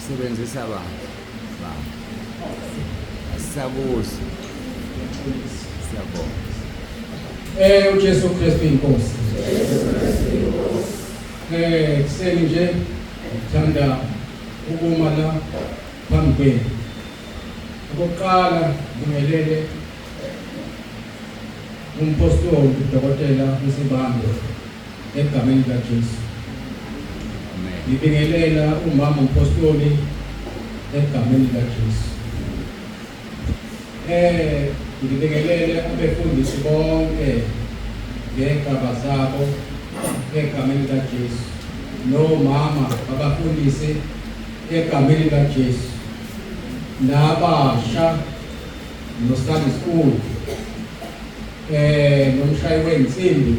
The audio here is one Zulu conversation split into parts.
Sebenzisa baba. Baba. Asisakuzwa. Siyabonga. uJesu Kristu inkosi. Kuseni nje ngithanda ukuma la phambi kwenu. Okokuqala ngibingelele umpostoli uDokotela uSibambe egameni likaJesu. Amen. Ngibingelela umama umpostoli egameni likaJesu. Ngibingelele abefundisi bonke ngegaba zabo egameni likaJesu. Nomama babafundisi egameni likaJesu. Nabasha no Sunday school nomshayi wensimbi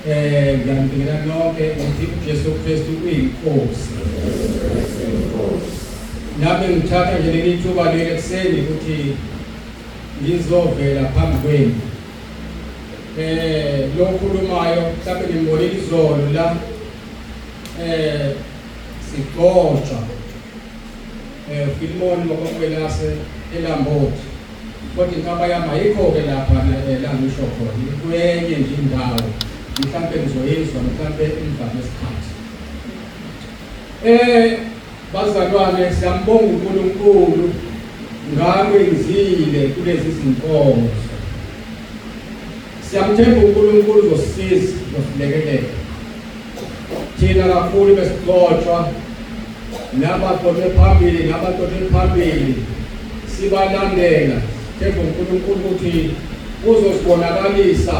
ngiyanibingelela nonke ngithi uJesu Kristu uyinkosi. Nami ngithatha nje leli thuba leli ekuseni ukuthi ngizovela phambi kwenu. Lo khulumayo mhlawumbe ngimbonile izolo la sigxotshwa Filimoni wakwaKwelase eLambothi. Kodwa inkaba yami ayikho-ke lapha la ngisho khona, ikwenye nje indawo, mhlampe ngizoyizwa mhlampe emva kwesikhathi. Bazalwane, siyambonga uNkulunkulu ngakwenzile kulezi zinkonzo. Siyamthemba uNkulunkulu uzosisiza, uzosilekelela. Thina kakhulu besigxotshwa nabagxotshwe phambili nabagxotshwe phambili sibalandela, themba uNkulunkulu ukuthi uzosibonakalisa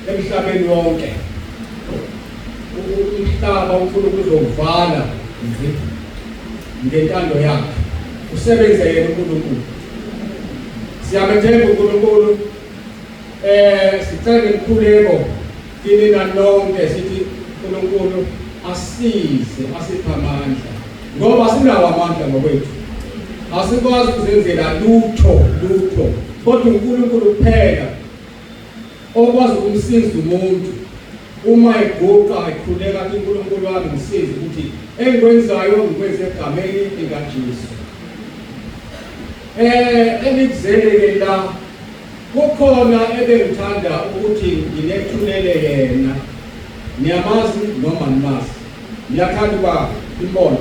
emhlabeni wonke. Umhlaba uNkulunkulu uzovala nje ngentando yakhe, usebenze yena uNkulunkulu. Siyamethemba uNkulunkulu. Sicela imikhuleko kinina nonke, sithi uNkulunkulu asize, asiphe amandla, ngoba sinawo amandla ngokwethu, asikwazi ukuzenzela lutho lutho, kodwa uNkulunkulu kuphela okwazi ukumsiza umuntu uma eguqa ekhuleka athi uNkulunkulu wami ngisize ukuthi engikwenzayo ngikwenze egameni likaJesu. Engikuzele la kukhona ebengithanda ukuthi nginethulele yena. Niyamazi noma nimazi? Niyathanda uba imbona?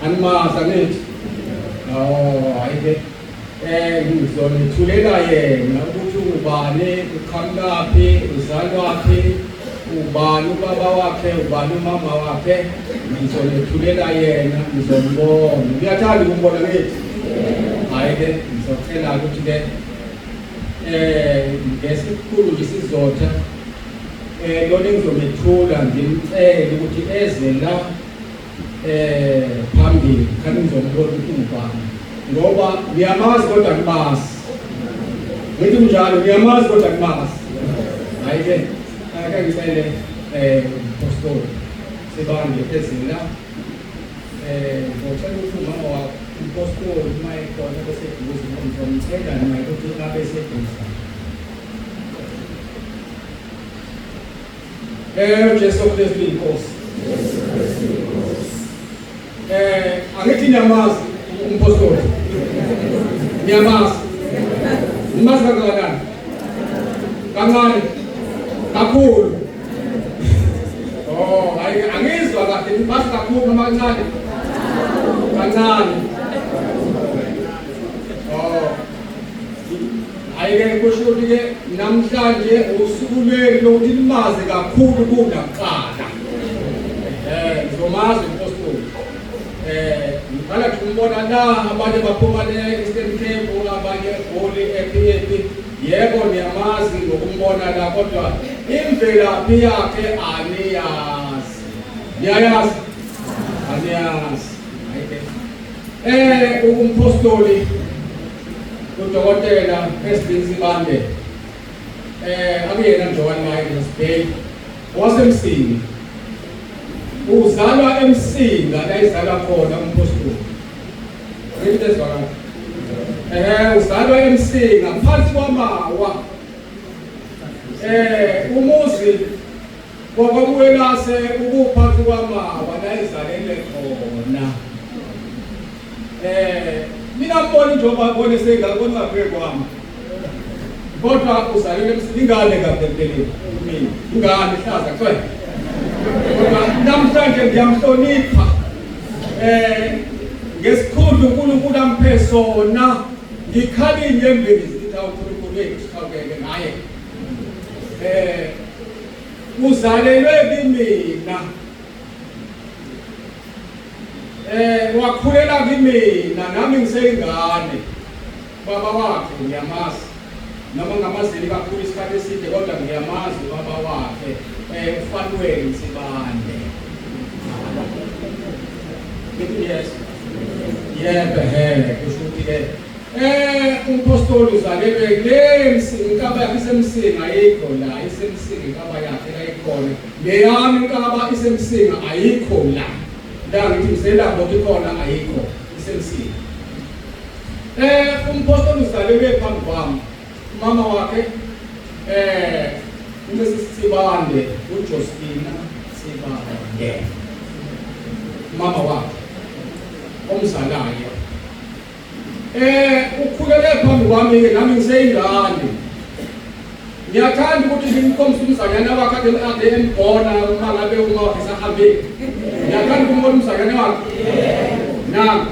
Animazi angithi? Oh, hayi-ke. Ngizonethulela yena ukuthi ubani, uqhamukaphi, uzalwaphi, ubani ubaba wakhe, ubani umama wakhe. Ngizonethulela yena, nizombona. Niyathanda ukumbona ngithi? Hayi-ke, ngizocela ukuthi-ke ngesikhulu nje isizotha lona engizomethula ngimcele ukuthi eze la phambili, khani ngizombona ukuthi ungubani, ngoba ngiyamazi kodwa angimazi. Ngithi kunjalo, ngiyamazi kodwa angimazi. Hayi-ke, ake ngicele umpostoli Sibande eze la. Ngicela ukuthi umama wakho umpostoli uma ekhona beseduze, ngizomcela naye ukuthi abe seduze. Jesu Kristu inkosi. Angithi niyamazi umpostoli. Niyamazi. Nimazi kangakanani? Kancane. Kakhulu. Oh, hayi angizwa kahle, nimazi kakhulu noma kancane? Kancane. Oh. Hayi-ke kusho ukuthi-ke namhlanje usuku lwenu lokuthi nimazi kakhulu kunakuqala. Ngizomazi umpostoli. Ngiqala nje ukumbona la, abanye baphuma le Eastern Cape, abanye eGoli, ephi. Yebo, niyamazi ngokumbona la, kodwa imvelaphi yakhe aniyazi. Niyayazi? Aniyazi. Hayi-ke. Umpostoli uDokotela President Sibande akuyena nje owaNice Bay waseMsinga, uzalwa eMsinga la izalwa khona umpostoli. Ngithi ezwakala. Uzalwa eMsinga phansi kwamawa. Umuzi wakwaBuelase ubuphansi kwamawa la izalele khona. Ningamboni njengoba bona esengaka ngaphe kwami. Kodwa uzalelwe emsini ingane kahle empeleni. Mina ingane ihlaza cwe. Kodwa namhlanje ngiyamhlonipha. Ngesikhundla uNkulunkulu amphe sona ngikhala inyembezi ngithi awu uNkulunkulu wethu sikhawukeke ngaye. Uzalelwe kimina. Wakhulela kimina nami ngiseyingane. Baba wakhe ngiyamazi. Noma ngamazini kakhulu isikhathi eside kodwa ngiyamazi ubaba wakhe uFanuel Nsibande. Ngithi yes. Yebo he kusho ukuthi ke umpostoli uzalelwe lemsinga inkaba yakhe isemsinga ayikho la isemsinga inkaba yakhe la ikhona. Leyami inkaba isemsinga ayikho la. La ngithi ngisela ngoba ikhona ayikho isemsinga. Umpostoli uzalelwe phambi kwami. Umama wakhe uMrs Sibande, uJostina Sibande. Umama wakhe omzalayo. Ukhulele phambi kwami ke nami ngiseyingane. Ngiyathanda ukuthi ngimkhombise umzanyana wakhe ade embona uma ngabe uma wakhe sahambile. Ngiyathanda ukumbona umzanyana wakhe. Nangu.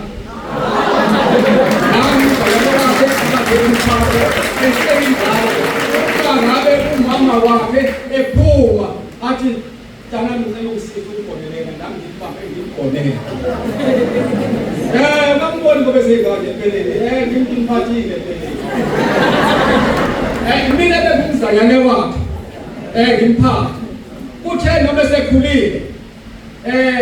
Nangu umzanyana wakhe ade emphakathi eseyingane. Uma ngabe umama wakhe ephuma athi mntanami ngicela ungisize ungibonelela nami ngikubambe ngikugonele. Bamboni ngoba eseyingane empeleni. Ngimphathile empeleni. Mina bengumzanyane wakhe. Ngimphathe. Kuthe noma esekhulile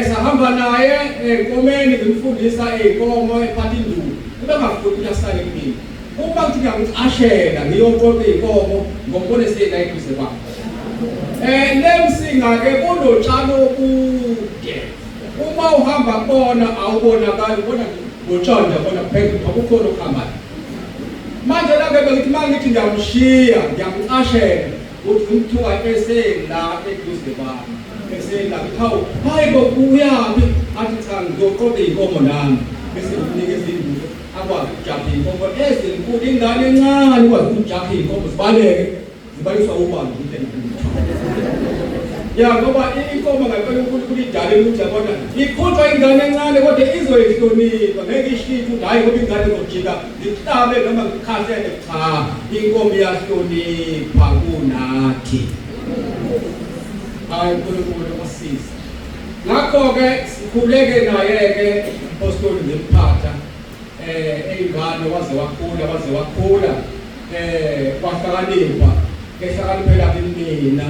sahamba naye enkomeni ngimfundisa ey'nkomo ephatha induku. Ubengafuni ukuthi asale kumina. Uma ngithi ngiyamcashela ngiyoqoqa iy'nkomo ngombona eseyila eduze kwakhe. Lemsinga ke kunotshani obude. Uma uhamba kubona awubonakali ubona ngotshani nje bona phezulu akukhona okuhambayo. Manje la ke bengithi mangithi ngiyamshiya ngiyamcashela uthi ngimthuka esela eduze kwami. Esela ngithi hawu hayi bo uyaphi athi cha ngizoqoqa iy'nkomo nami bese ngimnikeza induku akwazi ukujaha iy'nkomo ezinkulu ingane encane ikwazi ukujaha iy'nkomo zibaleke zibaliswa ubani ukuthi engalutho. Ya ngoba inkomo ngempela uNkulunkulu idalile ukuthi yabona ikhutshwa ingane encane kodwa izoyihlonipha ngeke ishintshe ukuthi hayi ngoba ingane izojika ngihlabe noma ngikhahlele cha inkomo iyahlonipha kunathi. Hayi uNkulunkulu osize. Ngakho-ke sikhuleke naye-ke umpostoli ngimphatha eyingane waze wakhula wahlakanipha ehlakaniphela kimina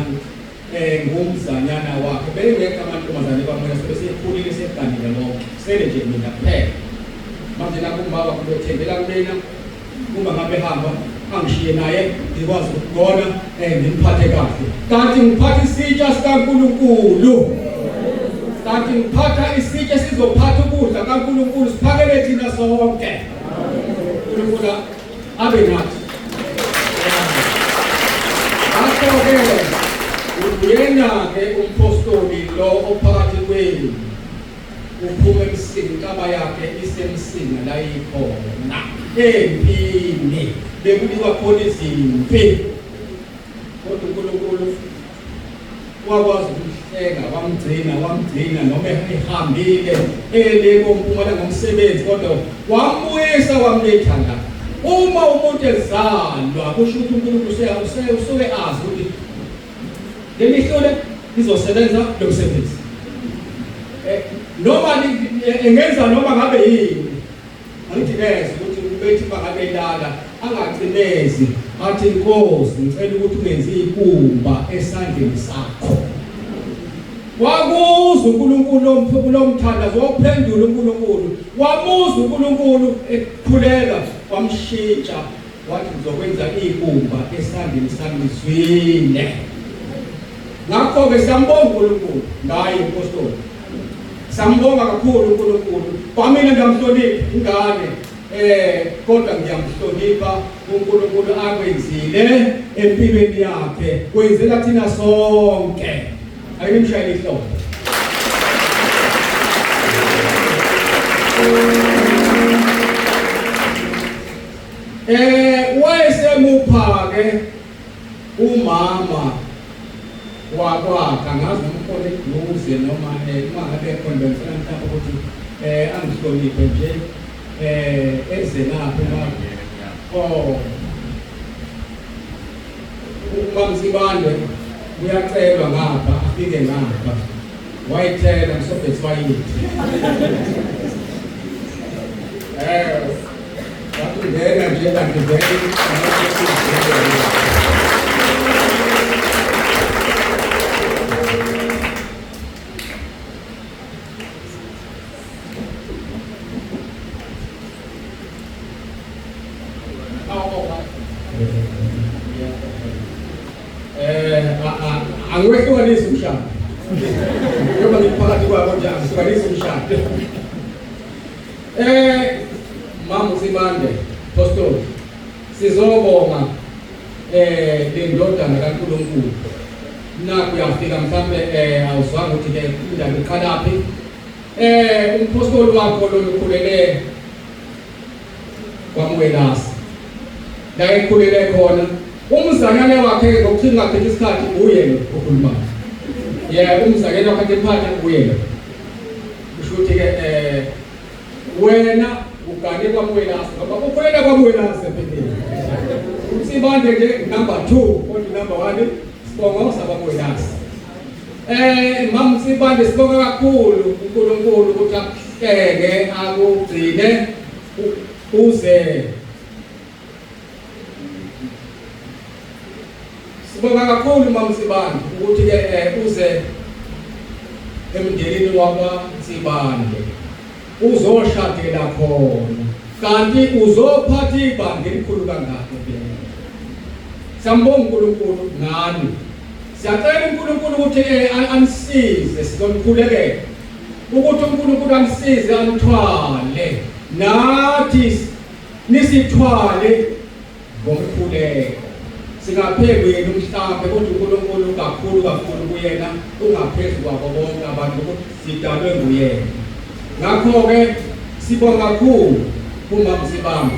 ngumzanyana wakhe bengekho amantombazane bamoya sobe sekhulile seganile bonke sele nje mina kuphela. Manje lapho umama kubethembela kumina uma ngabe hamba angishiye naye ngikwazi ukugona ngimphathe kahle kanti ngiphatha isitsha sikaNkulunkulu kanti ngiphatha isitsha sizophatha ukudla kaNkulunkulu siphakele thina sonke. uNkulunkulu abe nathi. Ngakho-ke uyena-ke umpostoli lo ophakathi kwenu uphuma emsinga inkaba yakhe isemsinga la ikhona empini bekuliwa khona izimpi kodwa uNkulunkulu wakwazi ukumhlenga wamgcina noma ehambile ele kompumalanga ngomsebenzi kodwa wambuyisa wamletha la. Uma umuntu ezalwa kusho ukuthi uNkulunkulu usuke azi ukuthi lemihlole izosebenza lo msebenzi noma engenza noma ngabe yini. Angithi neze ukuthi ubethi bangabe elala angacimezi athi Nkosi ngicela ukuthi ungenzi ikumba esandleni sakho. Wakuza uNkulunkulu lomthandazo waphendula uNkulunkulu wamuza uNkulunkulu ekhuleka wamshintsha wathi ngizokwenza ikumba esandleni sami zwile. Ngakho-ke siyambonga uNkulunkulu ngaye umpostoli. Sambonga kakhulu uNkulunkulu. Kwamina ngiyamhlonipha ingane kodwa ngiyamhlonipha uNkulunkulu akwenzile empilweni yakhe kwenzela thina sonke. Ake nimshayele ihlombe. Wayesemupha ke umama wakwakhe, angazi noma ukhona eduze noma uma ngabe khona bengifuna mhlawumbe ukuthi angihloniphe nje eze ngapha uma oh uMamsibande uyacelwa ngapha afike ngapha wayithela msobhethi wayithi wathi ungena nje kanti vele. Angiwehlukanisi umshado njengoba ngiphakathi kwabo nje, angihlukanisi umshado. Mama uSibande Pastor, sizobonga lendodana kaNkulunkulu. Nakho uyafika mhlambe awuzwanga ukuthi ke indaba iqalaphi. Umpostoli wakho lo ukhulele kwaMwelase, la ekhulele khona umzanyane wakhe ngokuthi ngaphethe isikhathi uye lo okhulumayo. Yebo, umzanyane wakhe ephathe uye lo. Kusho ukuthi ke wena ugane kwaMwelase ngoba ukhulele kwaMwelase empeleni. UNsibande nje number 2 kodwa number 1 sibongo sakwaMwelase. Mama Nsibande, sibonga kakhulu uNkulunkulu ukuthi akuhlenge akugcine uze. Sibonga kakhulu Mama Nsibande ukuthi ke uze emndenini wakwaNsibande uzoshadela khona, kanti uzophatha ibandla elikhulu kangaka empeleni. Siyambonga uNkulunkulu ngani. Siyacela uNkulunkulu ukuthi anisize, sizonikhulekela ukuthi uNkulunkulu anisize anithwale nathi nisithwale ngomkhuleko. Singaphekweni umhlambe, kodwa uNkulunkulu kakhulu kakhulu kuyena ungaphezu kwabo bonke abantu, ukuthi sidalwe nguyena. Ngakho-ke sibonga kakhulu kuMama Sibambe,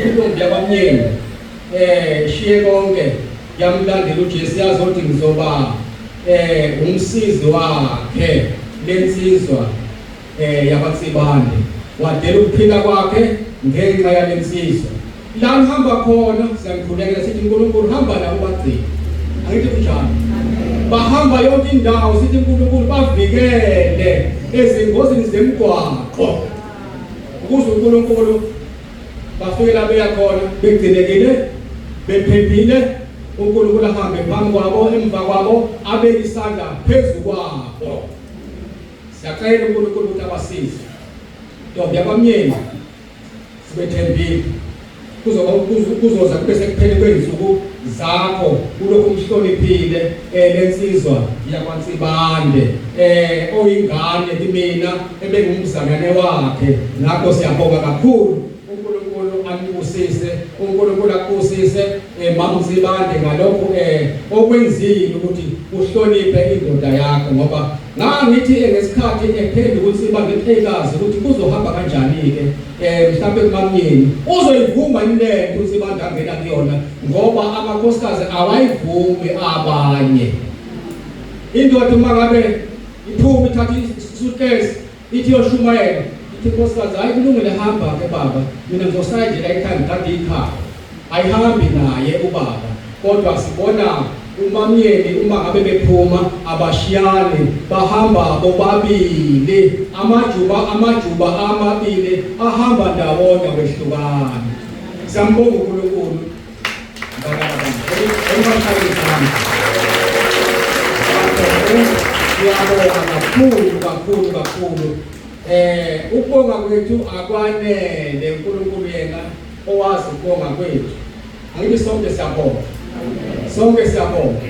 intombi yakwamyeni, shiye konke yamlandela uJesu, yazi ukuthi ngizoba umsizi wakhe lensizwa yakwaNsibande. Wadela ukuphila kwakhe ngenxa yalensizwa. La nihamba khona siyangikhulekela sithi uNkulunkulu hamba nabo bagcine. Angithi kunjalo? Bahamba yonke indawo, sithi uNkulunkulu bavikele ezingozini zemigwaqo ukuze uNkulunkulu bafike la beya khona begcinekile bephephile. uNkulunkulu ahambe phambi kwabo, emva kwabo, abeke isandla phezu kwabo. Siyacela uNkulunkulu ukuthi abasize. Ntombi yakwamyeni, sibethembile kuzoba kuzoza kube sekuphele kwezinsuku zakho kulokhu umhloniphile lensizwa yakwaNsibande oyingane kimina ebengumzalwane wakhe. Ngakho siyabonga kakhulu, uNkulunkulu anibusise, uNkulunkulu akubusise mama Nsibande ngalokhu okwenzile ukuthi uhloniphe indoda yakho, ngoba ngangithi ngesikhathi ephenduka uNsibande ekazi ukuthi kuzohamba kanjani ke mhlawumbe kumamyeni uzoyivuma imlendo uNsibande angena kuyona, ngoba amakhosikazi awayivumi abanye. Indoda uma ngabe iphuma ithatha isuitcase ithi yoshumayela, ithi inkosikazi, hayi kulungile, hamba ke baba, mina ngizosaya nje la ekhaya ngigade ikhaya. Ayihambi naye ubaba, kodwa sibona umamyeni uma ngabe bephuma abashiyani, bahamba bobabili. Amajuba amabili ahamba ndawonye, awehlukani. Siyambonga uNkulunkulu. Siyabonga kakhulu kakhulu kakhulu. Ukubonga kwethu akwanele, uNkulunkulu yena owazi ukubonga kwethu. Angithi sonke siyabonga. Sonke siyabonga.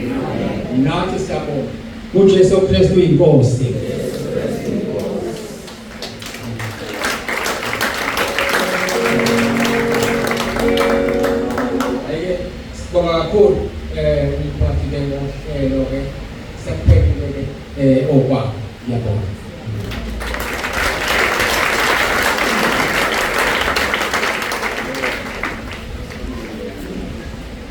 Nathi siyabonga. UJesu Kristu inkosi.